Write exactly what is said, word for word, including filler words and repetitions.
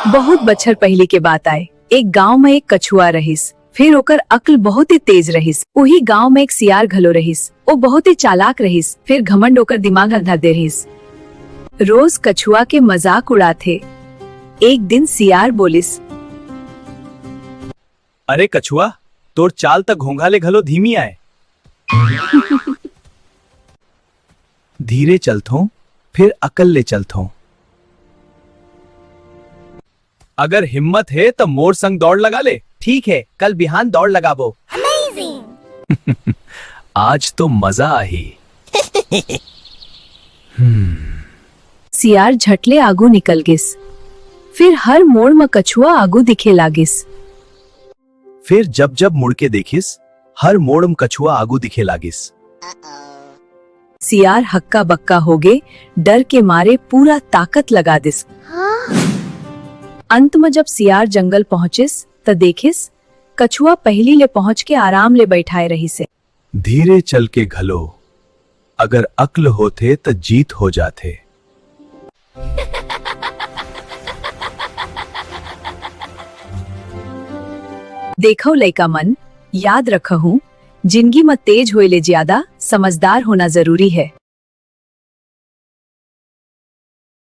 बहुत बछर पहिली के बात आय। एक गांव म एक कछुआ रहिस, फेर ओकर अक्ल बहुते तेज रहिस। उही गांव म एक सियार घलो रहिस, ओ बहुते चालाक रहिस, फेर घमंड ओकर दिमाग अंधा दे रहिस। रोज कछुआ के मजाक उड़ाथे। एक दिन सियार बोलिस, "अरे कछुआ, तोर चाल त घोंघा ले घलो धीमी आय।" धीरे चलथों, फेर अकल ले चलथों। अगर हिम्मत हे, त मोर संग दौड़ लगा ले। ठीक हे, कल बिहान दौड़ लगाबो। आज तो मजा आही। सियार झट ले आगू निकल गिस। फिर हर मोड़ म कछुआ आगू दिखे लागिस। फिर जब-जब मुड़ के देखिस, हर मोड़ म कछुआ आगू दिखे लागिस। सियार हक्का-बक्का होगे, डर के मारे पूरा ताकत लगा दिस। अंत म जब सियार जंगल पहुंचिस, त देखिस, कछुआ पहिली ले पहुंच के आराम ले बइठाए रहिसे। धीरे चल के घलो, अगर अक्ल होथे, त जीत हो जाथे। देखव लइका मन, याद रखहू, जिनगी म तेज होए ले ज्यादा समझदार होना जरूरी हे।